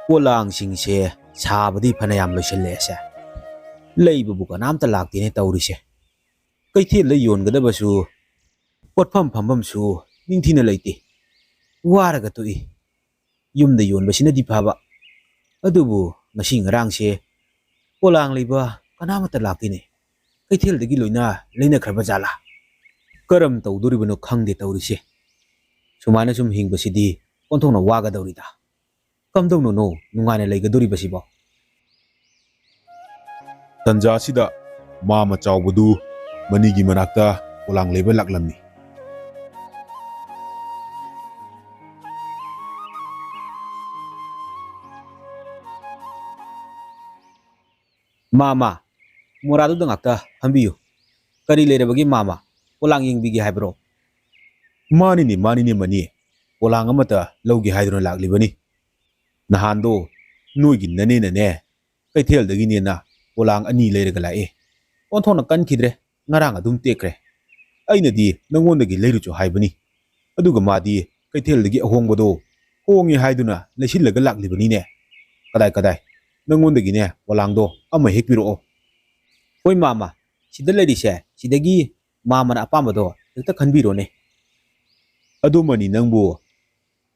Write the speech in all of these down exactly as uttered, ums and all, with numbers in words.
ꯄꯣꯂꯥꯡꯁꯤꯡꯁꯦ ꯁꯥꯕꯗꯤ ꯐꯅꯌꯥꯝ ꯂꯣꯏꯁꯤꯜꯂꯛꯑꯦꯁꯦ꯫ ꯂꯩꯕꯕꯨ ꯀꯅꯥꯝꯇ ꯂꯥꯛꯇꯦꯅꯦ ꯇꯧꯔꯤꯁꯦ꯫ ꯀꯩꯊꯦꯜꯗ ꯌꯣꯟꯒꯗꯕꯁꯨ, ꯄꯣꯠꯐꯝ ꯐꯝꯐꯝꯁꯨ ꯅꯤꯡꯊꯤꯅ ꯂꯩꯇꯦ꯫ ꯋꯥꯔꯒ ꯇꯣꯛꯏ꯫ ꯌꯨꯝꯗ ꯌꯣꯟꯕꯁꯤꯅꯗꯤ ꯐꯕ꯫ ꯑꯗꯨꯕꯨ ꯉꯁꯤ ꯉꯔꯥꯡꯁꯦ ꯄꯣꯂꯥꯡ ꯂꯩꯕ ꯀꯅꯥꯃꯠꯇ ꯂꯥꯛꯇꯦꯅꯦ꯫ ꯀꯩꯊꯦꯜꯗꯒꯤ ꯂꯣꯏꯅ ꯂꯩꯅꯈ꯭ꯔꯕ ꯖꯥꯠꯂꯥ? ꯀꯔꯝ ꯇꯧꯗꯣꯔꯤꯕꯅꯣ ꯈꯪꯗꯦ ꯇꯧꯔꯤꯁꯦ꯫ ꯁꯨꯃꯥꯏꯅ ꯁꯨꯝ ꯍꯤꯡꯕꯁꯤꯗꯤ ꯑꯣꯟꯊꯣꯛꯅ ꯋꯥꯒꯗꯧꯔꯤꯗ꯫ ꯀꯝꯗꯧꯅꯅꯣ ꯅꯨꯡꯉꯥꯏꯅ ꯂꯩꯒꯗꯧꯔꯤꯕꯁꯤꯕꯣ? ꯇꯟꯖꯥ ꯑꯁꯤꯗ ꯃꯥꯃ ꯆꯥꯎꯕꯗꯨ ꯃꯅꯤꯒꯤ ꯃꯅꯥꯛꯇ ꯄꯣꯂꯥꯡ ꯂꯩꯕ ꯂꯥꯛꯂꯝꯃꯤ꯫ "ꯃꯥꯃ, ꯃꯣꯔꯥꯗꯨꯗ ꯉꯥꯛꯇ ꯐꯝꯕꯤꯌꯨ꯫ ꯀꯔꯤ ꯂꯩꯔꯕꯒꯦ ꯃꯥꯃ? ꯄꯣꯂꯥꯡ ꯌꯦꯡꯕꯤꯒꯦ ꯍꯥꯏꯕ꯭ꯔꯣ?" "ꯃꯥꯅꯤꯅꯦ, ꯃꯥꯅꯤꯅꯦ ꯃꯅꯤ꯫ ꯄꯣꯂꯥꯡ ꯑꯃꯇ ꯂꯧꯒꯦ ꯍꯥꯏꯗꯨꯅ ꯂꯥꯛꯂꯤꯕꯅꯤ꯫ ꯅꯍꯥꯟꯗꯣ ꯅꯣꯏꯒꯤ ꯅꯅꯦꯅꯅꯦ, ꯀꯩꯊꯦꯜꯗꯒꯤꯅꯦꯅ ꯄꯣꯂꯥꯡ ꯑꯅꯤ ꯂꯩꯔꯒ ꯂꯥꯛꯑꯦ꯫ ꯑꯣꯟꯊꯣꯛꯅ ꯀꯟꯈꯤꯗ꯭ꯔꯦ, ꯉꯔꯥꯡ ꯑꯗꯨꯝ ꯇꯦꯛꯈ꯭ꯔꯦ꯫ ꯑꯩꯅꯗꯤ ꯅꯪꯉꯣꯟꯗꯒꯤ ꯂꯩꯔꯨꯆꯣ ꯍꯥꯏꯕꯅꯤ꯫ ꯑꯗꯨꯒ ꯃꯥꯗꯤ ꯀꯩꯊꯦꯜꯗꯒꯤ ꯑꯍꯣꯡꯕꯗꯣ ꯍꯣꯡꯉꯦ ꯍꯥꯏꯗꯨꯅ ꯂꯩꯁꯤꯜꯂꯒ ꯂꯥꯛꯂꯤꯕꯅꯤꯅꯦ꯫ ꯀꯗꯥꯏ ꯀꯗꯥꯏ, ꯅꯪꯉꯣꯟꯗꯒꯤꯅꯦ ꯄꯣꯂꯥꯡꯗꯣ ꯑꯃ ꯍꯦꯛ ꯄꯤꯔꯛꯑꯣ꯫" "ꯍꯣꯏ ꯃꯥꯃ, ꯁꯤꯗ ꯂꯩꯔꯤꯁꯦ, ꯁꯤꯗꯒꯤ ꯃꯥꯃꯅ ꯑꯄꯥꯝꯕꯗꯣ ꯍꯦꯛꯇ ꯈꯟꯕꯤꯔꯣꯅꯦ꯫" "ꯑꯗꯨꯃꯅꯤ ꯅꯪꯕꯨ,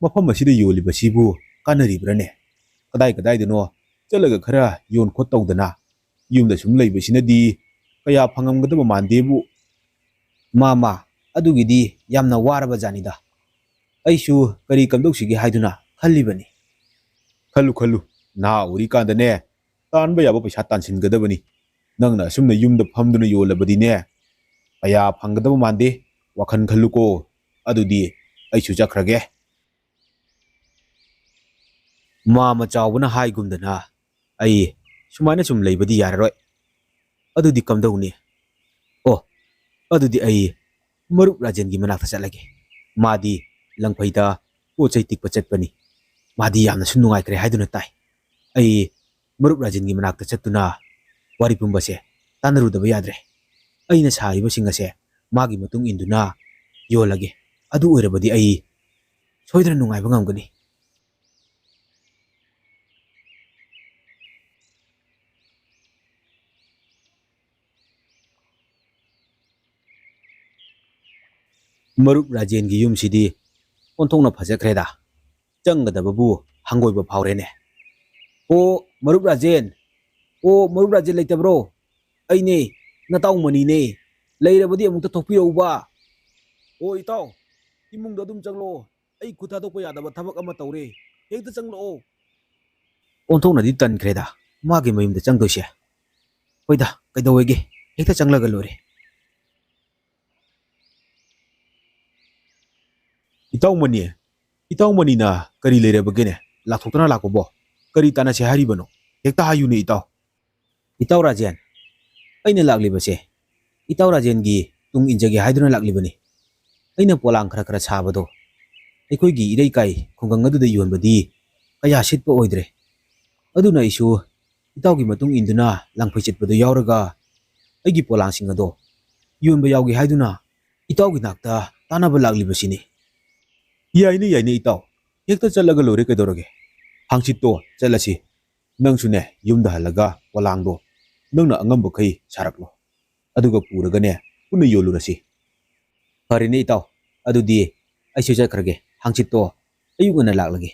ꯃꯐꯝ ꯑꯁꯤꯗ ꯌꯣꯜꯂꯤꯕꯁꯤꯕꯨ ꯀꯥꯟꯅꯔꯤꯕ꯭ꯔꯥꯅꯦ? ꯀꯗꯥꯏ ꯀꯗꯥꯏꯗꯅꯣ ꯆꯠꯂꯒ ꯈꯔ ꯌꯣꯟ ꯈꯣꯠ ꯇꯧꯗꯅ, ꯌꯨꯝꯗ ꯁꯨꯝ ꯂꯩꯕꯁꯤꯅꯗꯤ ꯀꯌꯥ ꯐꯪꯉꯝꯒꯗꯕ ꯃꯥꯟꯗꯦꯕꯨ꯫" "ꯃꯥꯃ, ꯑꯗꯨꯒꯤꯗꯤ ꯌꯥꯝꯅ ꯋꯥꯔꯕ ꯖꯥꯠꯅꯤꯗ꯫ ꯑꯩꯁꯨ ꯀꯔꯤ ꯀꯝꯗꯧꯁꯤꯒꯦ ꯍꯥꯏꯗꯨꯅ ꯈꯜꯂꯤꯕꯅꯤ꯫" "ꯈꯜꯂꯨ ꯈꯜꯂꯨ, ꯅꯍꯥ ꯑꯣꯏꯔꯤꯀꯥꯟꯗꯅꯦ ꯇꯥꯟꯕ ꯌꯥꯕ ꯄꯩꯁꯥ ꯇꯥꯟꯁꯤꯟꯒꯗꯕꯅꯤ꯫ ꯅꯪꯅ ꯑꯁꯨꯝꯅ ꯌꯨꯝꯗ ꯐꯝꯗꯨꯅ ꯌꯣꯜꯂꯕꯗꯤꯅꯦ, ꯀꯌꯥ ꯐꯪꯒꯗꯕ ꯃꯥꯟꯗꯦ꯫ ꯋꯥꯈꯜ ꯈꯜꯂꯨꯀꯣ꯫ ꯑꯗꯨꯗꯤ ꯑꯩꯁꯨ ꯆꯠꯈ꯭ꯔꯒꯦ꯫" ꯃꯥꯃ ꯆꯥꯎꯕꯅ ꯍꯥꯏꯒꯨꯝꯗꯅ ꯑꯩ ꯁꯨꯃꯥꯏꯅ ꯁꯨꯝ ꯂꯩꯕꯗꯤ ꯌꯥꯔꯔꯣꯏ꯫ ꯑꯗꯨꯗꯤ ꯀꯝꯗꯧꯅꯤ? ꯑꯣ, ꯑꯗꯨꯗꯤ ꯑꯩ ꯃꯔꯨꯞ ꯔꯥꯖꯦꯟꯒꯤ ꯃꯅꯥꯛꯇ ꯆꯠꯂꯒꯦ꯫ ꯃꯥꯗꯤ ꯂꯪꯐꯩꯗ ꯄꯣꯠ ꯆꯩ ꯇꯤꯛꯄ ꯆꯠꯄꯅꯤ꯫ ꯃꯥꯗꯤ ꯌꯥꯝꯅꯁꯨ ꯅꯨꯡꯉꯥꯏꯈ꯭ꯔꯦ ꯍꯥꯏꯗꯨꯅ ꯇꯥꯏ꯫ ꯑꯩ ꯃꯔꯨꯞ ꯔꯥꯖꯦꯟꯒꯤ ꯃꯅꯥꯛꯇ ꯆꯠꯇꯨꯅ ꯋꯥꯔꯤ ꯄꯨꯝꯕꯁꯦ ꯇꯥꯟꯅꯔꯨꯗꯕ ꯌꯥꯗ꯭ꯔꯦ꯫ ꯑꯩꯅ ꯁꯥꯔꯤꯕꯁꯤꯡ ꯑꯁꯦ ꯃꯥꯒꯤ ꯃꯇꯨꯡ ꯏꯟꯗꯨꯅ ꯌꯣꯜꯂꯒꯦ꯫ ꯑꯗꯨ ꯑꯣꯏꯔꯕꯗꯤ ꯑꯩ ꯁꯣꯏꯗꯅ ꯅꯨꯡꯉꯥꯏꯕ ꯉꯝꯒꯅꯤ꯫ ꯃꯔꯨꯞ ꯔꯥꯖꯦꯟꯒꯤ ꯌꯨꯝꯁꯤꯗꯤ ꯑꯣꯟꯊꯣꯛꯅ ꯐꯖꯈ꯭ꯔꯦꯗ꯫ ꯆꯪꯒꯗꯕꯕꯨ ꯍꯪꯒꯣꯏꯕ ꯐꯥꯎꯔꯦꯅꯦ꯫ "ꯑꯣ, ꯃꯔꯨꯞ ꯔꯥꯖꯦꯟ! ꯑꯣ, ꯃꯔꯨꯞ ꯔꯥꯖꯦꯟ ꯂꯩꯇꯕ꯭ꯔꯣ? ꯑꯩꯅꯦ, ꯅꯇꯥꯎ ꯃꯅꯤꯅꯦ꯫ ꯂꯩꯔꯕꯗꯤ ꯑꯃꯨꯛꯇ ꯊꯣꯛꯄꯤꯔꯛꯎꯕ꯫ ꯑꯣ, ꯏꯇꯥꯎ, ꯏꯃꯨꯡꯗ ꯑꯗꯨꯝ ꯆꯪꯂꯛꯑꯣ꯫ ꯑꯩ ꯈꯨꯠ ꯊꯥꯗꯣꯛꯄ ꯌꯥꯗꯕ ꯊꯕꯛ ꯑꯃ ꯇꯧꯔꯦ꯫ ꯍꯦꯛꯇ ꯆꯪꯂꯛꯑꯣ꯫" ꯑꯣꯟꯊꯣꯛꯅꯗꯤ ꯇꯟꯈ꯭ꯔꯦꯗ, ꯃꯥꯒꯤ ꯃꯌꯨꯝꯗ ꯆꯪꯗꯣꯏꯁꯦ꯫ ꯍꯣꯏꯗ, ꯀꯩꯗꯧꯋꯦꯒꯦ? ꯍꯦꯛꯇ ꯆꯪꯂꯒ ꯂꯣꯏꯔꯦ꯫ "ꯏꯇꯥꯎ ꯃꯅꯤ, ꯏꯇꯥꯎ ꯃꯅꯤꯅ ꯀꯔꯤ ꯂꯩꯔꯕꯒꯦꯅꯦ? ꯂꯥꯛꯊꯣꯛꯇꯅ ꯂꯥꯛꯄꯕꯣ? ꯀꯔꯤ ꯇꯥꯟꯅꯁꯦ ꯍꯥꯏꯔꯤꯕꯅꯣ? ꯍꯦꯛꯇ ꯍꯥꯏꯌꯨꯅꯦ, ꯏꯇꯥꯎ꯫" "ꯏꯇꯥꯎ ꯔꯥꯖꯦꯟ, ꯑꯩꯅ ꯂꯥꯛꯂꯤꯕꯁꯦ ꯏꯇꯥꯎ ꯔꯥꯖꯦꯟꯒꯤ ꯇꯨꯡ ꯏꯟꯖꯒꯦ ꯍꯥꯏꯗꯨꯅ ꯂꯥꯛꯂꯤꯕꯅꯤ꯫ ꯑꯩꯅ ꯄꯣꯂꯥꯡ ꯈꯔ ꯈꯔ ꯁꯥꯕꯗꯣ ꯑꯩꯈꯣꯏꯒꯤ ꯏꯔꯩꯀꯥꯏ ꯈꯨꯡꯒꯪ ꯑꯗꯨꯗ ꯌꯣꯟꯕꯗꯤ ꯀꯌꯥ ꯁꯤꯠꯄ ꯑꯣꯏꯗ꯭ꯔꯦ꯫ ꯑꯗꯨꯅ ꯑꯩꯁꯨ ꯏꯇꯥꯎꯒꯤ ꯃꯇꯨꯡ ꯏꯟꯗꯨꯅ ꯂꯪꯐꯩ ꯆꯠꯄꯗꯨ ꯌꯥꯎꯔꯒ ꯑꯩꯒꯤ ꯄꯣꯂꯥꯡꯁꯤꯡ ꯑꯗꯣ ꯌꯣꯟꯕ ꯌꯥꯎꯒꯦ ꯍꯥꯏꯗꯨꯅ ꯏꯇꯥꯎꯒꯤ ꯅꯥꯛꯇ ꯇꯥꯟꯅꯕ ꯂꯥꯛꯂꯤꯕꯁꯤꯅꯤ꯫" "ꯌꯥꯏꯅꯦ, ꯌꯥꯏꯅꯦ ꯏꯇꯥꯎ, ꯍꯦꯛꯇ ꯆꯠꯂꯒ ꯂꯣꯏꯔꯦ ꯀꯩꯗꯧꯔꯒꯦ? ꯍꯥꯡꯆꯤꯠꯇꯣ ꯆꯠꯂꯁꯤ꯫ ꯅꯪꯁꯨꯅꯦ, ꯌꯨꯝꯗ ꯍꯜꯂꯒ ꯄꯣꯂꯥꯡꯗꯣ ꯅꯪꯅ ꯑꯉꯝꯕꯈꯩ ꯁꯥꯔꯛꯂꯣ꯫ ꯑꯗꯨꯒ ꯄꯨꯔꯒꯅꯦ, ꯄꯨꯟꯅ ꯌꯣꯜꯂꯨꯔꯁꯤ꯫" "ꯐꯔꯦꯅꯦ ꯏꯇꯥꯎ, ꯑꯗꯨꯗꯤ ꯑꯩꯁꯨ ꯆꯠꯈ꯭ꯔꯒꯦ꯫ ꯍꯥꯡꯆꯤꯠꯇꯣ ꯑꯌꯨꯛ ꯉꯟꯅ ꯂꯥꯛꯂꯒꯦ꯫"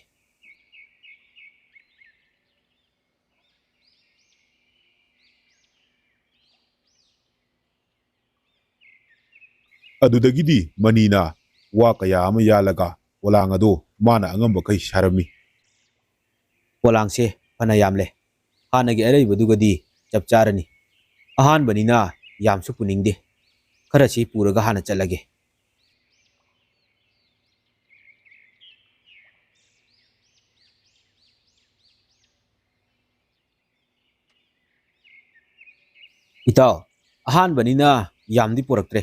ꯑꯗꯨꯗꯒꯤꯗꯤ ꯃꯅꯤꯅ ꯋꯥ ꯀꯌꯥ ꯑꯃ ꯌꯥꯜꯂꯒ ꯄꯣꯂꯥꯡ ꯑꯗꯨ ꯃꯥꯅ ꯑꯉꯝꯕꯈꯩ ꯁꯥꯔꯝꯃꯤ꯫ "ꯄꯣꯂꯥꯡꯁꯦ ꯐꯅ ꯌꯥꯝꯂꯦ꯫ ꯍꯥꯟꯅꯒꯤ ꯑꯔꯩꯕꯗꯨꯒꯗꯤ ꯆꯞ ꯆꯥꯔꯅꯤ꯫ ꯑꯍꯥꯟꯕꯅꯤꯅ ꯌꯥꯝꯁꯨ ꯄꯨꯅꯤꯡꯗꯦ꯫ ꯈꯔꯁꯤ ꯄꯨꯔꯒ ꯍꯥꯟꯅ ꯆꯠꯂꯒꯦ꯫" "ꯏꯇꯥꯎ, ꯑꯍꯥꯟꯕꯅꯤꯅ ꯌꯥꯝꯗꯤ ꯄꯨꯔꯛꯇ꯭ꯔꯦ꯫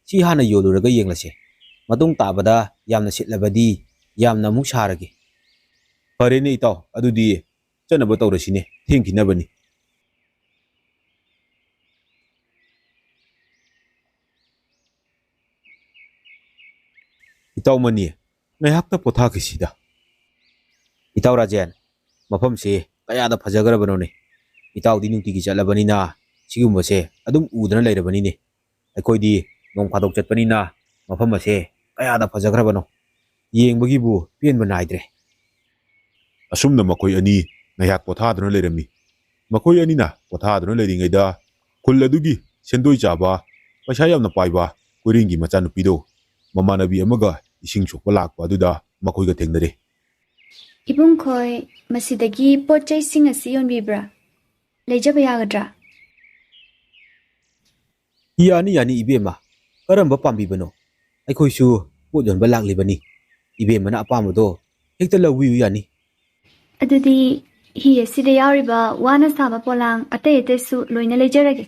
ꯁꯤ ꯍꯥꯟꯅ ꯌꯣꯜꯂꯨꯔꯒ ꯌꯦꯡꯂꯁꯦ꯫ ꯃꯇꯨꯡ ꯇꯥꯕꯗ ꯌꯥꯝꯅ ꯁꯤꯠꯂꯕꯗꯤ ꯌꯥꯝꯅ ꯑꯃꯨꯛ ꯁꯥꯔꯒꯦ꯫" "ꯐꯔꯦꯅꯦ ꯏꯇꯥꯎ, ꯑꯗꯨꯗꯤ ꯆꯠꯅꯕ ꯇꯧꯔꯁꯤꯅꯦ, ꯊꯦꯡꯈꯤꯅꯕꯅꯤ꯫" "ꯏꯇꯥꯎ ꯃꯅꯤ, ꯉꯥꯏꯍꯥꯛꯇ ꯄꯣꯊꯥꯈꯤꯁꯤꯗ꯫" "ꯏꯇꯥꯎ ꯔꯥꯖꯦꯟ, ꯃꯐꯝꯁꯤ ꯀꯌꯥꯗ ꯐꯖꯈ꯭ꯔꯕꯅꯣꯅꯦ꯫ ꯏꯇꯥꯎꯗꯤ ꯅꯨꯡꯇꯤꯒꯤ ꯆꯠꯂꯕꯅꯤꯅ ꯁꯤꯒꯨꯝꯕꯁꯦ ꯑꯗꯨꯝ ꯎꯗꯅ ꯂꯩꯔꯕꯅꯤꯅꯦ꯫ ꯑꯩꯈꯣꯏꯗꯤ ꯅꯣꯡ ꯐꯥꯗꯣꯛ ꯆꯠꯄꯅꯤꯅ ꯃꯐꯝ ꯑꯁꯦ ꯀꯌꯥꯗ ꯐꯖꯈ꯭ꯔꯕꯅꯣ, ꯌꯦꯡꯕꯒꯤꯕꯨ ꯄꯦꯟꯕ ꯅꯥꯏꯗ꯭ꯔꯦ꯫ ꯑꯁꯨꯝꯅ ꯃꯈꯣꯏ ꯑꯅꯤ ꯉꯥꯏꯍꯥꯛ ꯄꯣꯊꯥꯗꯨꯅ ꯂꯩꯔꯝꯃꯤ꯫ ꯃꯈꯣꯏ ꯑꯅꯤꯅ ꯄꯣꯊꯥꯗꯨꯅ ꯂꯩꯔꯤꯉꯩꯗ ꯈꯨꯜ ꯑꯗꯨꯒꯤ ꯁꯦꯟꯗꯣꯏ ꯆꯥꯕ, ꯄꯩꯁꯥ ꯌꯥꯝꯅ ꯄꯥꯏꯕ ꯀꯣꯏꯔꯦꯡꯒꯤ ꯃꯆꯥꯅꯨꯄꯤꯗꯣ ꯃꯃꯥꯟꯅꯕꯤ ꯑꯃꯒ ꯏꯁꯤꯡ ꯁꯣꯛꯄ ꯂꯥꯛꯄ ꯑꯗꯨꯗ ꯃꯈꯣꯏꯒ ꯊꯦꯡꯅꯔꯦ꯫ "ꯏꯕꯨꯡ ꯈꯣꯏ, ꯃꯁꯤꯗꯒꯤ ꯄꯣꯠ ꯆꯩꯁꯤꯡ ꯑꯁꯤ ꯌꯣꯟꯕꯤꯕ꯭ꯔꯥ? ꯂꯩꯖꯕ ꯌꯥꯒꯗ꯭ꯔꯥ?" "ꯌꯥꯅꯤ, ꯌꯥꯅꯤ ꯏꯕꯦꯝꯃ, ꯀꯔꯝꯕ ꯄꯥꯝꯕꯤꯕꯅꯣ? ꯑꯩꯈꯣꯏꯁꯨ ꯄꯣꯠ ꯌꯣꯟꯕ ꯂꯥꯛꯂꯤꯕꯅꯤ꯫ ꯏꯕꯦꯝꯃꯅ ꯑꯄꯥꯝꯕꯗꯣ ꯍꯦꯛꯇ ꯂꯧꯕꯤꯌꯨ ꯌꯥꯅꯤ꯫" "ꯑꯗꯨꯗꯤ ꯍꯤ ꯑꯁꯤꯗ ꯌꯥꯎꯔꯤꯕ ꯋꯥꯅ ꯁꯥꯕ ꯄꯣꯂꯥꯡ ꯑꯇꯩ ꯑꯇꯩꯁꯨ ꯂꯣꯏꯅ ꯂꯩꯖꯔꯒꯦ꯫"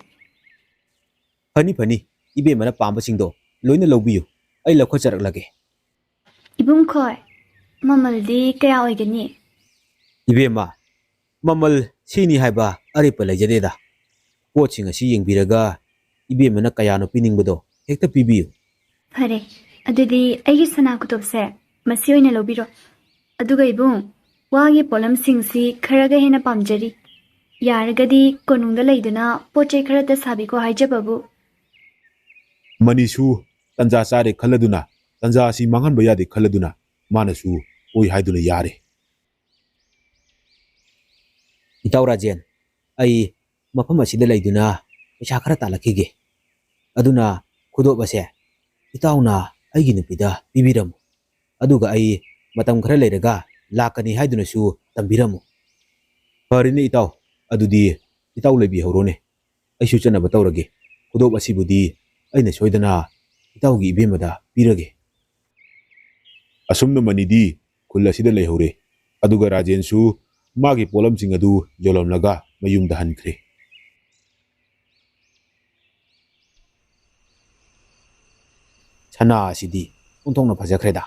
"ꯐꯅꯤ, ꯐꯅꯤ, ꯏꯕꯦꯝꯃꯅ ꯄꯥꯝꯕꯁꯤꯡꯗꯣ ꯂꯣꯏꯅ ꯂꯧꯕꯤꯌꯨ, ꯑꯩ ꯂꯧꯈꯠꯆꯔꯛꯂꯒꯦ꯫" "ꯏꯕꯨꯡ ꯈꯣꯏ, ꯃꯃꯜꯗꯤ ꯀꯌꯥ ꯑꯣꯏꯒꯅꯤ?" "ꯏꯕꯦꯝꯃ, ꯃꯃꯜ ꯁꯤꯅꯤ ꯍꯥꯏꯕ ꯑꯔꯦꯞꯄ ꯂꯩꯖꯗꯦꯗ꯫ ꯄꯣꯠꯁꯤꯡ ꯑꯁꯤ ꯌꯦꯡꯕꯤꯔꯒ ꯏꯕꯦꯝꯃꯅ ꯀꯌꯥꯅꯣ ꯄꯤꯅꯤꯡꯕꯗꯣ ꯍꯦꯛꯇ ꯄꯤꯕꯤꯌꯨ꯫" "ꯐꯔꯦ, ꯑꯗꯨꯗꯤ ꯑꯩꯒꯤ ꯁꯅꯥ ꯈꯨꯗꯣꯞꯁꯦ ꯃꯁꯤ ꯑꯣꯏꯅ ꯂꯧꯕꯤꯔꯣ꯫ ꯑꯗꯨꯒ ꯏꯕꯨꯡ, ꯋꯥꯒꯤ ꯄꯣꯠꯂꯝꯁꯤꯡꯁꯤ ꯈꯔꯒ ꯍꯦꯟꯅ ꯄꯥꯝꯖꯔꯤ꯫ ꯌꯥꯔꯒꯗꯤ ꯀꯣꯅꯨꯡꯗ ꯂꯩꯗꯨꯅ ꯄꯣꯠ ꯆꯩ ꯈꯔꯇ ꯁꯥꯕꯤꯈꯣ ꯍꯥꯏꯖꯕꯕꯨ꯫" ꯃꯅꯤꯁꯨ ꯇꯟꯖꯥ ꯆꯥꯔꯦ ꯈꯜꯂꯗꯨꯅ, ꯇꯟꯖꯥ ꯑꯁꯤ ꯃꯥꯡꯍꯟꯕ ꯌꯥꯗꯦ ꯈꯜꯂꯗꯨꯅ, ꯃꯥꯅꯁꯨ ꯑꯣꯏ ꯍꯥꯏꯗꯨꯅ ꯌꯥꯔꯦ꯫ "ꯏꯇꯥꯎ ꯔꯥꯖꯦꯟ, ꯑꯩ ꯃꯐꯝ ꯑꯁꯤꯗ ꯂꯩꯗꯨꯅ ꯄꯩꯁꯥ ꯈꯔ ꯇꯥꯜꯂꯛꯈꯤꯒꯦ꯫ ꯑꯗꯨꯅ ꯈꯨꯗꯣꯞ ꯑꯁꯦ ꯏꯇꯥꯎꯅ ꯑꯩꯒꯤ ꯅꯨꯄꯤꯗ ꯄꯤꯕꯤꯔꯝꯃꯨ꯫ ꯑꯗꯨꯒ ꯑꯩ ꯃꯇꯝ ꯈꯔ ꯂꯩꯔꯒ ꯂꯥꯛꯀꯅꯤ ꯍꯥꯏꯗꯨꯅꯁꯨ ꯇꯝꯕꯤꯔꯝꯃꯨ꯫" "ꯐꯔꯦꯅꯦ ꯏꯇꯥꯎ, ꯑꯗꯨꯗꯤ ꯏꯇꯥꯎ ꯂꯩꯕꯤꯍꯧꯔꯣꯅꯦ꯫ ꯑꯩꯁꯨ ꯆꯠꯅꯕ ꯇꯧꯔꯒꯦ꯫ ꯈꯨꯗꯣꯞ ꯑꯁꯤꯕꯨꯗꯤ ꯑꯩꯅ ꯁꯣꯏꯗꯅ ꯏꯇꯥꯎꯒꯤ ꯏꯕꯦꯝꯃꯗ ꯄꯤꯔꯒꯦ꯫" ꯑꯁꯨꯝꯅ ꯃꯅꯤꯗꯤ ꯈꯨꯜ ꯑꯁꯤꯗ ꯂꯩꯍꯧꯔꯦ꯫ ꯑꯗꯨꯒ ꯔꯥꯖꯦꯟꯁꯨ ꯃꯥꯒꯤ ꯄꯣꯠꯂꯝꯁꯤꯡ ꯑꯗꯨ ꯌꯣꯜꯂꯝꯂꯒ ꯃꯌꯨꯝꯗ ꯍꯟꯈ꯭ꯔꯦ꯫ "ꯁꯅꯥ ꯑꯁꯤꯗꯤ ꯑꯣꯟꯊꯣꯛꯅ ꯐꯖꯈ꯭ꯔꯦꯗ꯫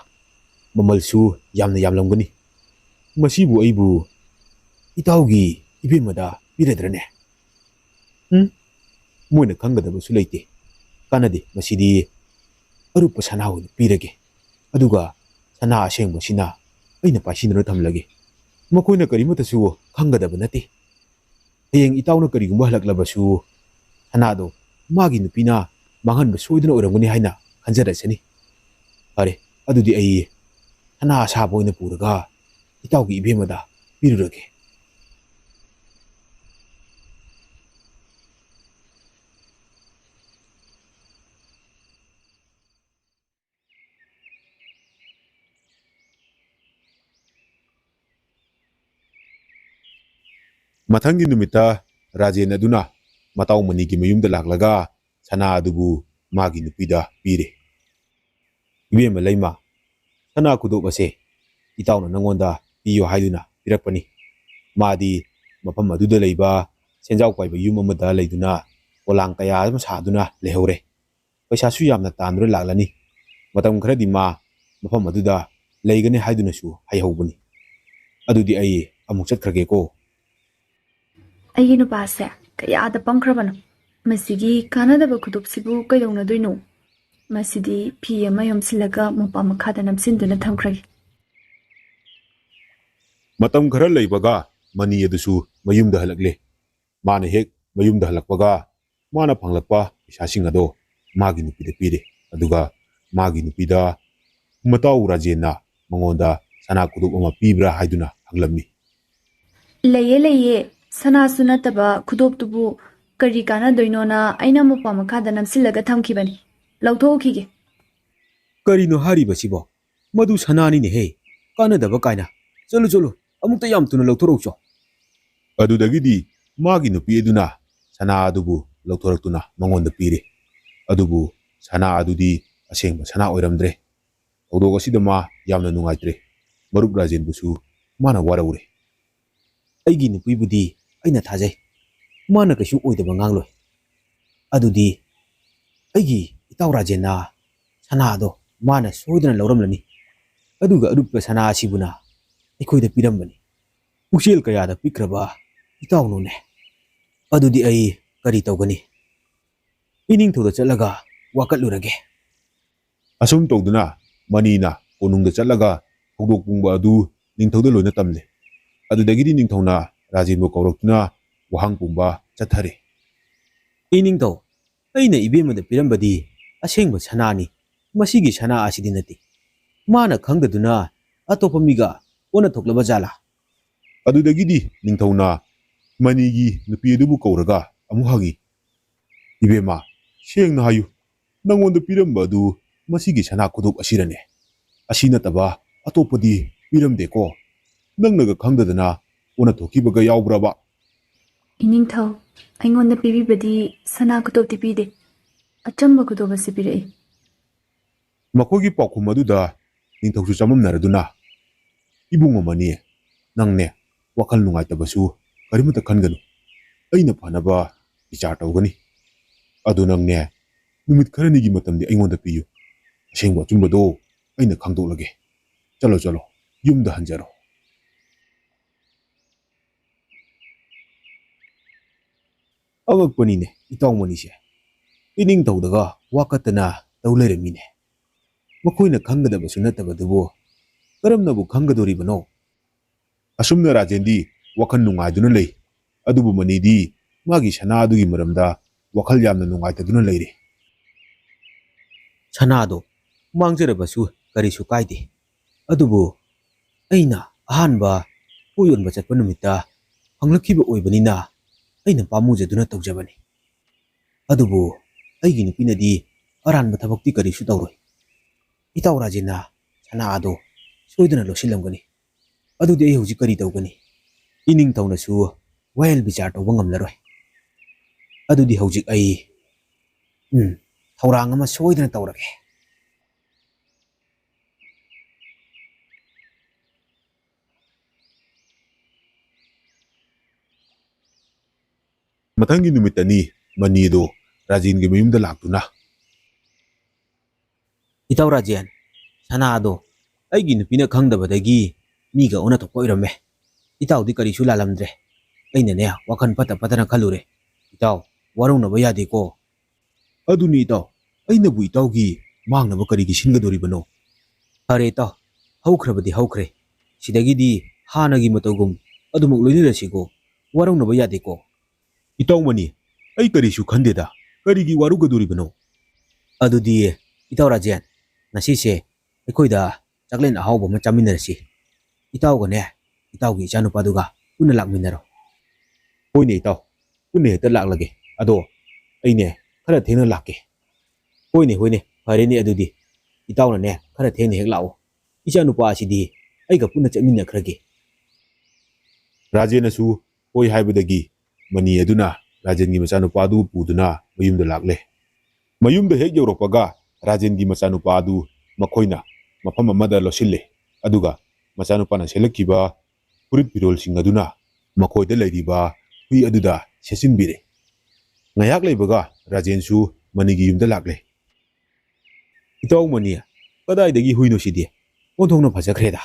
ꯃꯃꯜꯁꯨ ꯌꯥꯝꯅ ꯌꯥꯝꯂꯝꯒꯅꯤ꯫ ꯃꯁꯤꯕꯨ ꯑꯩꯕꯨ ꯏꯇꯥꯎꯒꯤ ꯏꯕꯦꯝꯃꯗ ꯄꯤꯔꯗ꯭ꯔꯅꯦ? ꯎꯝ, ꯃꯣꯏꯅ ꯈꯪꯒꯗꯕꯁꯨ ꯂꯩꯇꯦ꯫ ꯀꯥꯟꯅꯗꯦ, ꯃꯁꯤꯗꯤ ꯑꯔꯨꯞꯄ ꯁꯅꯥ ꯑꯣꯏꯅ ꯄꯤꯔꯒꯦ꯫ ꯑꯗꯨꯒ ꯁꯅꯥ ꯑꯁꯦꯡꯕꯁꯤꯅ ꯑꯩꯅ ꯄꯥꯏꯁꯤꯟꯗꯨꯅ ꯊꯝꯂꯒꯦ꯫ ꯃꯈꯣꯏꯅ ꯀꯔꯤꯃꯠꯇꯁꯨ ꯈꯪꯒꯗꯕ ꯅꯠꯇꯦ꯫ ꯍꯌꯦꯡ ꯏꯇꯥꯎꯅ ꯀꯔꯤꯒꯨꯝꯕ ꯍꯜꯂꯛꯂꯕꯁꯨ, ꯁꯅꯥꯗꯣ ꯃꯥꯒꯤ ꯅꯨꯄꯤꯅ ꯃꯥꯡꯍꯟꯕ ꯁꯣꯏꯗꯅ ꯑꯣꯏꯔꯝꯒꯅꯤ ꯍꯥꯏꯅ ꯈꯟꯖꯔꯁꯅꯤ꯫ ꯐꯔꯦ, ꯑꯗꯨꯗꯤ ꯑꯩ ꯁꯅꯥ ꯑꯁꯥꯕ ꯑꯣꯏꯅ ꯄꯨꯔꯒ ꯏꯇꯥꯎꯒꯤ ꯏꯕꯦꯝꯃꯗ ꯄꯤꯔꯨꯔꯒꯦ꯫ ꯃꯊꯪꯒꯤ ꯅꯨꯃꯤꯠꯇ ꯔꯥꯖꯦꯟ ꯑꯗꯨꯅ ꯃꯇꯥꯎ ꯃꯅꯤꯒꯤ ꯃꯌꯨꯝꯗ ꯂꯥꯛꯂꯒ ꯁꯅꯥ ꯑꯗꯨꯕꯨ ꯃꯥꯒꯤ ꯅꯨꯄꯤꯗ ꯄꯤꯔꯦ꯫ "ꯏꯕꯦꯝꯃ ꯂꯩꯃ, ꯁꯅꯥ ꯈꯨꯗꯣꯞ ꯑꯁꯦ ꯏꯇꯥꯎꯅ ꯅꯪꯉꯣꯟꯗ ꯄꯤꯌꯨ ꯍꯥꯏꯗꯨꯅ ꯄꯤꯔꯛꯄꯅꯤ꯫ ꯃꯥꯗꯤ ꯃꯐꯝ ꯑꯗꯨꯗ ꯂꯩꯕ ꯁꯦꯟꯖꯥꯎ ꯄꯥꯏꯕ ꯌꯨꯝ ꯑꯃꯗ ꯂꯩꯗꯨꯅ ꯄꯣꯂꯥꯡ ꯀꯌꯥ ꯑꯃ ꯁꯥꯗꯨꯅ ꯂꯩꯍꯧꯔꯦ꯫ ꯄꯩꯁꯥꯁꯨ ꯌꯥꯝꯅ ꯇꯥꯟꯗꯨꯅ ꯂꯥꯛꯂꯅꯤ꯫ ꯃꯇꯝ ꯈꯔꯗꯤ ꯃꯥ ꯃꯐꯝ ꯑꯗꯨꯗ ꯂꯩꯒꯅꯤ ꯍꯥꯏꯗꯨꯅꯁꯨ ꯍꯥꯏꯍꯧꯕꯅꯤ꯫ ꯑꯗꯨꯗꯤ ꯑꯩ ꯑꯃꯨꯛ ꯆꯠꯈ꯭ꯔꯒꯦꯀꯣ꯫" ꯑꯩꯒꯤ ꯅꯨꯄꯥꯁꯦ ꯀꯌꯥꯗ ꯄꯪꯈ꯭ꯔꯕꯅꯣ! ꯃꯁꯤꯒꯤ ꯀꯥꯟꯅꯗꯕ ꯈꯨꯗꯣꯞꯁꯤꯕꯨ ꯀꯩꯗꯧꯅꯗꯣꯏꯅꯣ? ꯃꯁꯤꯗꯤ ꯐꯤ ꯑꯃ ꯌꯣꯝꯁꯤꯜꯂꯒ ꯃꯣꯝꯄꯥꯛ ꯃꯈꯥꯗ ꯅꯝꯁꯤꯟꯗꯨꯅ ꯊꯝꯈ꯭ꯔꯒꯦ꯫ ꯃꯇꯝ ꯈꯔ ꯂꯩꯕꯒ ꯃꯅꯤ ꯑꯗꯨꯁꯨ ꯃꯌꯨꯝꯗ ꯍꯜꯂꯛꯂꯦ꯫ ꯃꯥꯅ ꯍꯦꯛ ꯃꯌꯨꯝꯗ ꯍꯜꯂꯛꯄꯒ ꯃꯥꯅ ꯐꯪꯂꯛꯄ ꯄꯩꯁꯥꯁꯤꯡ ꯑꯗꯣ ꯃꯥꯒꯤ ꯅꯨꯄꯤꯗ ꯄꯤꯔꯦ꯫ ꯑꯗꯨꯒ ꯃꯥꯒꯤ ꯅꯨꯄꯤꯗ ꯃꯇꯥꯎ ꯔꯥꯖꯦꯟꯅ ꯃꯉꯣꯟꯗ ꯁꯅꯥ ꯈꯨꯗꯣꯞ ꯑꯃ ꯄꯤꯕ꯭ꯔꯥ ꯍꯥꯏꯗꯨꯅ ꯍꯪꯂꯝꯃꯤ꯫ "ꯂꯩꯌꯦ, ꯂꯩꯌꯦ꯫ ꯁꯅꯥꯁꯨ ꯅꯠꯇꯕ ꯈꯨꯗꯣꯞꯇꯨꯕꯨ ꯀꯔꯤ ꯀꯥꯟꯅꯗꯣꯏꯅꯣꯅ ꯑꯩꯅ ꯃꯣꯝꯄꯥꯛ ꯃꯈꯥꯗ ꯅꯝꯁꯤꯜꯂꯒ ꯊꯝꯈꯤꯕꯅꯤ꯫ ꯂꯧꯊꯣꯛꯈꯤꯒꯦ꯫" "ꯀꯔꯤꯅꯣ ꯍꯥꯏꯔꯤꯕꯁꯤꯕꯣ? ꯃꯗꯨ ꯁꯅꯥꯅꯤꯅꯦꯍꯦ꯫ ꯀꯥꯟꯅꯗꯕ ꯀꯥꯏꯅ꯫ ꯆꯠꯂꯨ, ꯆꯠꯂꯨ, ꯑꯃꯨꯛꯇ ꯌꯥꯝ ꯊꯨꯅ ꯂꯧꯊꯣꯔꯛꯎꯆꯣ꯫" ꯑꯗꯨꯗꯒꯤꯗꯤ ꯃꯥꯒꯤ ꯅꯨꯄꯤ ꯑꯗꯨꯅ ꯁꯅꯥ ꯑꯗꯨꯕꯨ ꯂꯧꯊꯣꯔꯛꯇꯨꯅ ꯃꯉꯣꯟꯗ ꯄꯤꯔꯦ꯫ ꯑꯗꯨꯕꯨ ꯁꯅꯥ ꯑꯗꯨꯗꯤ ꯑꯁꯦꯡꯕ ꯁꯅꯥ ꯑꯣꯏꯔꯝꯗ꯭ꯔꯦ꯫ ꯊꯧꯗꯣꯛ ꯑꯁꯤꯗ ꯃꯥ ꯌꯥꯝꯅ ꯅꯨꯡꯉꯥꯏꯇ꯭ꯔꯦ꯫ ꯃꯔꯨꯞ ꯔꯥꯖꯦꯟꯕꯨꯁꯨ ꯃꯥꯅ ꯋꯥꯔꯧꯔꯦ꯫ "ꯑꯩꯒꯤ ꯅꯨꯄꯤꯕꯨꯗꯤ ꯑꯩꯅ ꯊꯥꯖꯩ꯫ ꯃꯥꯅ ꯀꯩꯁꯨ ꯑꯣꯏꯗꯕ ꯉꯥꯡꯂꯣꯏ꯫ ꯑꯗꯨꯗꯤ ꯑꯩꯒꯤ ꯏꯇꯥꯎ ꯔꯥꯖꯦꯟꯅ ꯁꯅꯥꯗꯣ ꯃꯥꯅ ꯁꯣꯏꯗꯅ ꯂꯧꯔꯝꯂꯅꯤ꯫ ꯑꯗꯨꯒ ꯑꯔꯨꯞꯄ ꯁꯅꯥ ꯑꯁꯤꯕꯨꯅ ꯑꯩꯈꯣꯏꯗ ꯄꯤꯔꯝꯕꯅꯤ꯫ ꯄꯨꯛꯆꯦꯜ ꯀꯌꯥꯗ ꯄꯤꯛꯈ꯭ꯔꯕ ꯏꯇꯥꯎꯅꯣꯅꯦ꯫ ꯑꯗꯨꯗꯤ ꯑꯩ ꯀꯔꯤ ꯇꯧꯒꯅꯤ? ꯏꯅꯤꯡꯊꯧꯗ ꯆꯠꯂꯒ ꯋꯥꯀꯠꯂꯨꯔꯒꯦ꯫" ꯑꯁꯨꯝ ꯇꯧꯗꯨꯅ ꯃꯅꯤꯅ ꯀꯣꯅꯨꯡꯗ ꯆꯠꯂꯒ ꯊꯧꯗꯣꯛ ꯄꯨꯝꯕ ꯑꯗꯨ ꯅꯤꯡꯊꯧꯗ ꯂꯣꯏꯅ ꯇꯝꯂꯦ꯫ ꯑꯗꯨꯗꯒꯤꯗꯤ ꯅꯤꯡꯊꯧꯅ ꯔꯥꯖꯦꯟꯕꯨ ꯀꯧꯔꯛꯇꯨꯅ ꯋꯥꯍꯪ ꯄꯨꯝꯕ ꯆꯠꯊꯔꯦ꯫ "ꯏꯅꯤꯡꯊꯧ, ꯑꯩꯅ ꯏꯕꯦꯝꯃꯗ ꯄꯤꯔꯝꯕꯗꯤ ꯑꯁꯦꯡꯕ ꯁꯅꯥꯅꯤ꯫ ꯃꯁꯤꯒꯤ ꯁꯅꯥ ꯑꯁꯤꯗꯤ ꯅꯠꯇꯦ꯫ ꯃꯥꯅ ꯈꯪꯗꯗꯨꯅ ꯑꯇꯣꯞꯄ ꯃꯤꯒ ꯑꯣꯟꯅ ꯊꯣꯛꯂꯕ ꯖꯥꯠꯂꯥ? ꯑꯗꯨꯗꯒꯤꯗꯤ ꯅꯤꯡꯊꯧꯅ ꯃꯅꯤꯒꯤ ꯅꯨꯄꯤ ꯑꯗꯨꯕꯨ ꯀꯧꯔꯒ ꯑꯃꯨꯛ ꯍꯪꯉꯤ, "ꯏꯕꯦꯝꯃ, ꯁꯦꯡꯅ ꯍꯥꯏꯌꯨ, ꯅꯪꯉꯣꯟꯗ ꯄꯤꯔꯝꯕ ꯑꯗꯨ ꯃꯁꯤꯒꯤ ꯁꯅꯥ ꯈꯨꯗꯣꯞ ꯑꯁꯤꯔꯅꯦ? ꯑꯁꯤ ꯅꯠꯇꯕ ꯑꯇꯣꯞꯄꯗꯤ ꯄꯤꯔꯝꯗꯦꯀꯣ? ꯅꯪꯅꯒ ꯈꯪꯗꯗꯅ ꯑꯣꯟꯅ ꯊꯣꯛꯈꯤꯕꯒ ꯌꯥꯎꯕ꯭ꯔꯕ?" "ꯏꯅꯤꯡꯊꯧ, ꯑꯩꯉꯣꯟꯗ ꯄꯤꯕꯤꯕꯗꯤ ꯁꯅꯥ ꯈꯨꯗꯣꯞꯇꯤ ꯄꯤꯗꯦ꯫ ꯑꯆꯝꯕ ꯈꯨꯗꯣꯞ ꯑꯁꯤ ꯄꯤꯔꯛꯏ꯫" ꯃꯈꯣꯏꯒꯤ ꯄꯥꯎꯈꯨꯝ ꯑꯗꯨꯗ ꯅꯤꯡꯊꯧꯁꯨ ꯆꯃꯝꯅꯔꯗꯨꯅ, "ꯏꯕꯨꯡꯉꯣ ꯃꯅꯤ, ꯅꯪꯅꯦ, ꯋꯥꯈꯜ ꯅꯨꯡꯉꯥꯏꯇꯕꯁꯨ ꯀꯔꯤꯃꯠꯇ ꯈꯟꯒꯅꯨ꯫ ꯑꯩꯅ ꯐꯅꯕ ꯕꯤꯆꯥꯔ ꯇꯧꯒꯅꯤ꯫ ꯑꯗꯨ ꯅꯪꯅꯦ, ꯅꯨꯃꯤꯠ ꯈꯔꯅꯤꯒꯤ ꯃꯇꯝꯗꯤ ꯑꯩꯉꯣꯟꯗ ꯄꯤꯌꯨ꯫ ꯑꯁꯦꯡꯕ ꯑꯆꯨꯝꯕꯗꯣ ꯑꯩꯅ ꯈꯪꯗꯣꯛꯂꯒꯦ꯫ ꯆꯠꯂꯣ, ꯆꯠꯂꯣ, ꯌꯨꯝꯗ ꯍꯟꯖꯔꯣ꯫" ꯑꯉꯛꯄꯅꯤꯅꯦ, ꯏꯇꯥꯎ ꯃꯅꯤꯁꯦ ꯏꯅꯤꯡꯊꯧꯗꯒ ꯋꯥꯀꯠꯇꯅ ꯇꯧ ꯂꯩꯔꯝꯃꯤꯅꯦ꯫ ꯃꯈꯣꯏꯅ ꯈꯪꯒꯗꯕꯁꯨ ꯅꯠꯇꯕꯗꯨꯕꯨ ꯀꯔꯝꯅꯕꯨ ꯈꯪꯒꯗꯣꯔꯤꯕꯅꯣ? ꯑꯁꯨꯝꯅ ꯔꯥꯖꯦꯟꯗꯤ ꯋꯥꯈꯜ ꯅꯨꯡꯉꯥꯏꯗꯨꯅ ꯂꯩ, ꯑꯗꯨꯕꯨ ꯃꯅꯤꯗꯤ ꯃꯥꯒꯤ ꯁꯅꯥ ꯑꯗꯨꯒꯤ ꯃꯔꯝꯗ ꯋꯥꯈꯜ ꯌꯥꯝꯅ ꯅꯨꯡꯉꯥꯏꯇꯗꯨꯅ ꯂꯩꯔꯦ꯫ "ꯁꯅꯥꯗꯣ ꯃꯥꯡꯖꯔꯕꯁꯨ ꯀꯔꯤꯁꯨ ꯀꯥꯏꯗꯦ, ꯑꯗꯨꯕꯨ ꯑꯩꯅ ꯑꯍꯥꯟꯕ ꯄꯣꯠ ꯌꯣꯟꯕ ꯆꯠꯄ ꯅꯨꯃꯤꯠꯇ ꯐꯪꯂꯛꯈꯤꯕ ꯑꯣꯏꯕꯅꯤꯅ ꯑꯩꯅ ꯄꯥꯝꯃꯨꯖꯗꯨꯅ ꯇꯧꯖꯕꯅꯤ꯫ ꯑꯗꯨꯕꯨ ꯑꯩꯒꯤ ꯅꯨꯄꯤꯅꯗꯤ ꯑꯔꯥꯟꯕ ꯊꯕꯛꯇꯤ ꯀꯔꯤꯁꯨ ꯇꯧꯔꯣꯏ꯫ ꯏꯇꯥꯎ ꯔꯥꯖꯦꯟꯅ ꯁꯅꯥ ꯑꯗꯣ ꯁꯣꯏꯗꯅ ꯂꯧꯁꯤꯜꯂꯝꯒꯅꯤ꯫ ꯑꯗꯨꯗꯤ ꯑꯩ ꯍꯧꯖꯤꯛ ꯀꯔꯤ ꯇꯧꯒꯅꯤ? ꯏꯅꯤꯡꯊꯧꯅꯁꯨ ꯋꯥꯌꯦꯜ ꯕꯤꯆꯥꯔ ꯇꯧꯕ ꯉꯝꯂꯔꯣꯏ꯫ ꯑꯗꯨꯗꯤ ꯍꯧꯖꯤꯛ ꯑꯩ, ꯎꯝ, ꯊꯧꯔꯥꯡ ꯑꯃ ꯁꯣꯏꯗꯅ ꯇꯧꯔꯒꯦ꯫" ꯃꯊꯪꯒꯤ ꯅꯨꯃꯤꯠꯇꯅꯤ ꯃꯅꯤꯗꯨ ꯔꯥꯖꯦꯟꯒꯤ ꯃꯌꯨꯝꯗ ꯂꯥꯛꯇꯨꯅ, "ꯏꯇꯥꯎ ꯔꯥꯖꯦꯟ, ꯁꯅꯥ ꯑꯗꯣ ꯑꯩꯒꯤ ꯅꯨꯄꯤꯅ ꯈꯪꯗꯕꯗꯒꯤ ꯃꯤꯒ ꯑꯣꯟꯅ ꯊꯣꯛꯄ ꯑꯣꯏꯔꯝꯃꯦ꯫ ꯏꯇꯥꯎꯗꯤ ꯀꯔꯤꯁꯨ ꯂꯥꯜꯂꯝꯗ꯭ꯔꯦ꯫ ꯑꯩꯅꯅꯦ, ꯋꯥꯈꯜ ꯐꯠꯇ ꯐꯠꯇꯅ ꯈꯜꯂꯨꯔꯦ꯫ ꯏꯇꯥꯎ, ꯋꯥꯔꯧꯅꯕ ꯌꯥꯗꯦꯀꯣ꯫" "ꯑꯗꯨꯅꯤ ꯏꯇꯥꯎ, ꯑꯩꯅꯕꯨ ꯏꯇꯥꯎꯒꯤ ꯃꯥꯡꯅꯕ ꯀꯔꯤꯒꯤ ꯁꯤꯟꯒꯗꯣꯔꯤꯕꯅꯣ?" "ꯐꯔꯦ ꯏꯇꯥꯎ, ꯍꯧꯈ꯭ꯔꯕꯗꯤ ꯍꯧꯈ꯭ꯔꯦ꯫ ꯁꯤꯗꯒꯤꯗꯤ ꯍꯥꯟꯅꯒꯤ ꯃꯇꯧꯒꯨꯝ ꯑꯗꯨꯃꯛ ꯂꯣꯏꯅꯔꯁꯤꯀꯣ꯫ ꯋꯥꯔꯧꯅꯕ ꯌꯥꯗꯦꯀꯣ꯫" "ꯏꯇꯥꯎ ꯃꯅꯤ, ꯑꯩ ꯀꯔꯤꯁꯨ ꯈꯟꯗꯦꯗ꯫ ꯀꯔꯤꯒꯤ ꯋꯥꯔꯧꯒꯗꯣꯔꯤꯕꯅꯣ?" ꯑꯗꯨꯗꯤ ꯏꯇꯥꯎ ꯔꯥꯖꯦꯟ, ꯉꯁꯤꯁꯦ ꯑꯩꯈꯣꯏꯗ ꯆꯥꯛꯂꯦꯟ ꯑꯍꯥꯎꯕ ꯑꯃ ꯆꯥꯃꯤꯟꯅꯔꯁꯤ꯫ ꯏꯇꯥꯎꯒꯅꯦ, ꯏꯇꯥꯎꯒꯤ ꯏꯆꯥꯅꯨꯄꯥꯗꯨꯒ ꯄꯨꯟꯅ ꯂꯥꯛꯃꯤꯟꯅꯔꯣ꯫ ꯍꯣꯏꯅꯦ ꯏꯇꯥꯎ, ꯄꯨꯟꯅ ꯍꯦꯛꯇ ꯂꯥꯛꯂꯒꯦ꯫ ꯑꯗꯣ ꯑꯩꯅꯦ, ꯈꯔ ꯊꯦꯡꯅ ꯂꯥꯛꯀꯦ꯫ ꯍꯣꯏꯅꯦ, ꯍꯣꯏꯅꯦ, ꯐꯔꯦꯅꯦ ꯑꯗꯨꯗꯤ꯫ ꯏꯇꯥꯎꯅꯅꯦ, ꯈꯔ ꯊꯦꯡꯅ ꯍꯦꯛ ꯂꯥꯛꯑꯣ꯫ ꯏꯆꯥꯅꯨꯄꯥ ꯑꯁꯤꯗꯤ ꯑꯩꯒ ꯄꯨꯟꯅ ꯆꯠꯃꯤꯟꯅꯈ꯭ꯔꯒꯦ꯫ ꯔꯥꯖꯦꯟꯅꯁꯨ ꯍꯣꯏ ꯍꯥꯏꯕꯗꯒꯤ ꯃꯅꯤ ꯑꯗꯨꯅ ꯔꯥꯖꯦꯟꯒꯤ ꯃꯆꯥꯅꯨꯄꯥꯗꯨ ꯄꯨꯗꯨꯅ ꯃꯌꯨꯝꯗ ꯂꯥꯛꯂꯦ꯫ ꯃꯌꯨꯝꯗ ꯍꯦꯛ ꯌꯧꯔꯛꯄꯒ ꯔꯥꯖꯦꯟꯒꯤ ꯃꯆꯥꯅꯨꯄꯥ ꯑꯗꯨ ꯃꯈꯣꯏꯅ ꯃꯐꯝ ꯑꯃꯗ ꯂꯣꯠꯁꯤꯜꯂꯦ꯫ ꯑꯗꯨꯒ ꯃꯆꯥꯅꯨꯄꯥꯅ ꯁꯦꯠꯂꯛꯈꯤꯕ ꯐꯨꯔꯤꯠ ꯐꯤꯔꯣꯜꯁꯤꯡ ꯑꯗꯨꯅ ꯃꯈꯣꯏꯗ ꯂꯩꯔꯤꯕ ꯍꯨꯏ ꯑꯗꯨꯗ ꯁꯦꯠꯆꯤꯟꯕꯤꯔꯦ꯫ ꯉꯥꯏꯍꯥꯛ ꯂꯩꯕꯒ ꯔꯥꯖꯦꯟꯁꯨ ꯃꯅꯤꯒꯤ ꯌꯨꯝꯗ ꯂꯥꯛꯂꯦ꯫ "ꯏꯇꯥꯎ ꯃꯅꯤ, ꯀꯗꯥꯏꯗꯒꯤ ꯍꯨꯏꯅꯣ ꯁꯤꯗꯤ? ꯑꯣꯟꯊꯣꯛꯅ ꯐꯖꯈ꯭ꯔꯦꯗ!"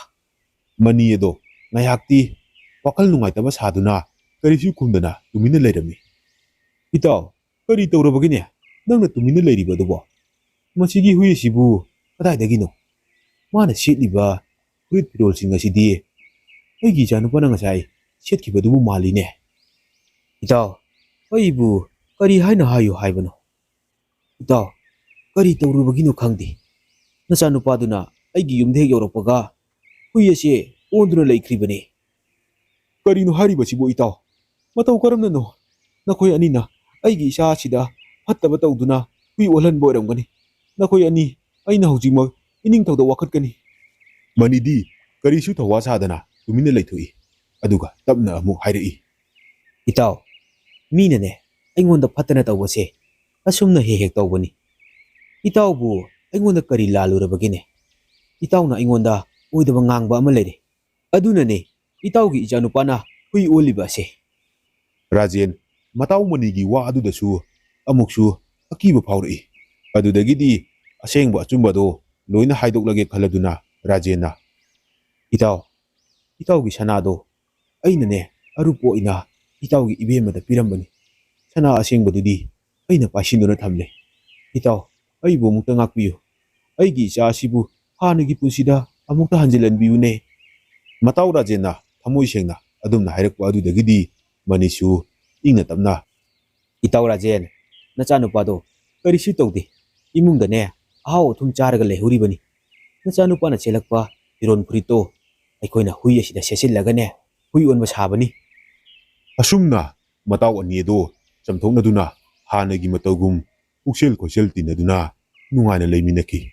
ꯃꯅꯤ ꯑꯗꯣ ꯉꯥꯏꯍꯥꯛꯇꯤ ꯋꯥꯈꯜ ꯅꯨꯡꯉꯥꯏꯇꯕ ꯁꯥꯗꯨꯅ ꯀꯔꯤꯁꯨ ꯈꯨꯝꯗꯅ ꯇꯨꯃꯤꯟꯅ ꯂꯩꯔꯝꯃꯤ꯫ "ꯏꯇꯥꯎ, ꯀꯔꯤ ꯇꯧꯔꯕꯒꯤꯅꯦ ꯅꯪꯅ ꯇꯨꯃꯤꯟꯅ ꯂꯩꯔꯤꯕ ꯑꯗꯨꯕꯣ? ꯃꯁꯤꯒꯤ ꯍꯨꯏ ꯑꯁꯤꯕꯨ ꯀꯗꯥꯏꯗꯒꯤꯅꯣ? ꯃꯥꯅ ꯁꯦꯠꯂꯤꯕ ꯐꯨꯔꯤꯠ ꯐꯤꯔꯣꯜꯁꯤꯡ ꯑꯁꯤꯗꯤ ꯑꯩꯒꯤ ꯏꯆꯥꯅꯨꯄꯥꯅ ꯉꯁꯥꯏ ꯁꯦꯠꯈꯤꯕꯗꯨꯕꯨ ꯃꯥꯜꯂꯤꯅꯦ꯫ ꯏꯇꯥꯎ, ꯑꯩꯕꯨ ꯀꯔꯤ ꯍꯥꯏꯅ ꯍꯥꯏꯌꯨ ꯍꯥꯏꯕꯅꯣ? ꯏꯇꯥꯎ, ꯀꯔꯤ ꯇꯧꯔꯨꯕꯒꯤꯅꯣ ꯈꯪꯗꯦ꯫ ꯅꯆꯥꯅꯨꯄꯥꯗꯨꯅ ꯑꯩꯒꯤ ꯌꯨꯝꯗ ꯍꯦꯛ ꯌꯧꯔꯛꯄꯒ ꯍꯨꯏ ꯑꯁꯤ ꯑꯣꯟꯗꯨꯅ ꯂꯩꯈ꯭ꯔꯤꯕꯅꯤ꯫" "ꯀꯔꯤꯅꯣ ꯍꯥꯏꯔꯤꯕꯁꯤꯕꯨ ꯏꯇꯥꯎ? ꯃꯇꯧ ꯀꯔꯝꯅꯅꯣ? ꯅꯈꯣꯏ ꯑꯅꯤꯅ ꯑꯩꯒꯤ ꯏꯆꯥ ꯑꯁꯤꯗ ꯐꯠꯇꯕ ꯇꯧꯗꯨꯅ ꯍꯨꯏ ꯑꯣꯜꯍꯟꯕ ꯑꯣꯏꯔꯝꯒꯅꯤ꯫ ꯅꯈꯣꯏ ꯑꯅꯤ ꯑꯩꯅ ꯍꯧꯖꯤꯛꯃꯛ ꯏꯅꯤꯡꯊꯧꯗ ꯋꯥꯀꯠꯀꯅꯤ꯫" ꯃꯅꯤꯗꯤ ꯀꯔꯤꯁꯨ ꯊꯧꯋꯥ ꯁꯥꯗꯅ ꯇꯨꯃꯤꯟꯅ ꯂꯩꯊꯣꯛꯏ꯫ ꯑꯗꯨꯒ ꯇꯞꯅ ꯑꯃꯨꯛ ꯍꯥꯏꯔꯛꯏ꯫ "ꯏꯇꯥꯎ, ꯃꯤꯅꯅꯦ ꯑꯩꯉꯣꯟꯗ ꯐꯠꯇꯅ ꯇꯧꯕꯁꯦ ꯑꯁꯨꯝꯅ ꯍꯦꯛ ꯍꯦꯛ ꯇꯧꯕꯅꯤ꯫ ꯏꯇꯥꯎꯕꯨ ꯑꯩꯉꯣꯟꯗ ꯀꯔꯤ ꯂꯥꯜꯂꯨꯔꯕꯒꯦꯅꯦ? ꯏꯇꯥꯎꯅ ꯑꯩꯉꯣꯟꯗ ꯑꯣꯏꯗꯕ ꯉꯥꯡꯕ ꯑꯃ ꯂꯩꯔꯦ꯫ ꯑꯗꯨꯅꯅꯦ ꯏꯇꯥꯎꯒꯤ ꯏꯆꯥꯅꯨꯄꯥꯅ ꯍꯨꯏ ꯑꯣꯜꯂꯤꯕ ꯑꯁꯦ꯫" ꯔꯥꯖꯦꯟ ꯃꯇꯥꯎ ꯃꯅꯤꯒꯤ ꯋꯥ ꯑꯗꯨꯗꯁꯨ ꯑꯃꯨꯛꯁꯨ ꯑꯀꯤꯕ ꯐꯥꯎꯔꯛꯏ꯫ ꯑꯗꯨꯗꯒꯤꯗꯤ ꯑꯁꯦꯡꯕ ꯑꯆꯨꯝꯕꯗꯣ ꯂꯣꯏꯅ ꯍꯥꯏꯗꯣꯛꯂꯒꯦ ꯈꯜꯂꯗꯨꯅ ꯔꯥꯖꯦꯟꯅ, "ꯏꯇꯥꯎ, ꯏꯇꯥꯎꯒꯤ ꯁꯅꯥꯗꯣ ꯑꯩꯅꯅꯦ ꯑꯔꯨꯞꯄ ꯑꯣꯏꯅ ꯏꯇꯥꯎꯒꯤ ꯏꯕꯦꯝꯃꯗ ꯄꯤꯔꯝꯕꯅꯤ꯫ ꯁꯅꯥ ꯑꯁꯦꯡꯕꯗꯨꯗꯤ ꯑꯩꯅ ꯄꯥꯏꯁꯤꯟꯗꯨꯅ ꯊꯝꯂꯦ꯫ ꯏꯇꯥꯎ, ꯑꯩꯕꯨ ꯑꯃꯨꯛꯇ ꯉꯥꯛꯄꯤꯌꯨ꯫ ꯑꯩꯒꯤ ꯏꯆꯥ ꯑꯁꯤꯕꯨ ꯍꯥꯟꯅꯒꯤ ꯄꯨꯟꯁꯤꯗ ꯑꯃꯨꯛꯇ ꯍꯟꯖꯤꯜꯍꯟꯕꯤꯌꯨꯅꯦ꯫" ꯃꯇꯥꯎ ꯔꯥꯖꯦꯟꯅ ꯊꯃꯣꯏ ꯁꯦꯡꯅ ꯑꯗꯨꯝꯅ ꯍꯥꯏꯔꯛꯄ ꯑꯗꯨꯗꯒꯤꯗꯤ ꯃꯅꯤꯁꯨ ꯏꯪꯅ ꯇꯞꯅ, "ꯏꯇꯥꯎ ꯔꯥꯖꯦꯟ, ꯅꯆꯥꯅꯨꯄꯥꯗꯣ ꯀꯔꯤꯁꯨ ꯇꯧꯗꯦ꯫ ꯏꯃꯨꯡꯗꯅꯦ ꯑꯍꯥꯎ ꯑꯊꯨꯝ ꯆꯥꯔꯒ ꯂꯩꯍꯧꯔꯤꯕꯅꯤ꯫ ꯅꯆꯥꯅꯨꯄꯥꯅ ꯁꯦꯠꯂꯛꯄ ꯐꯤꯔꯣꯟ ꯐꯨꯔꯤꯠꯇꯣ ꯑꯩꯈꯣꯏꯅ ꯍꯨꯏ ꯑꯁꯤꯗ ꯁꯦꯠꯆꯤꯜꯂꯒꯅꯦ ꯍꯨꯏ ꯑꯣꯟꯕ ꯁꯥꯕꯅꯤ꯫ ꯑꯁꯨꯝꯅ ꯃꯇꯥꯎ ꯑꯅꯤ ꯑꯗꯨ ꯆꯝꯊꯣꯛꯅꯗꯨꯅ ꯍꯥꯟꯅꯒꯤ ꯃꯇꯧꯒꯨꯝ ꯄꯨꯛꯆꯦꯜ ꯈꯣꯏꯆꯦꯜ ꯇꯤꯟꯅꯗꯨꯅ ꯅꯨꯡꯉꯥꯏꯅ ꯂꯩꯃꯤꯟꯅꯈꯤ꯫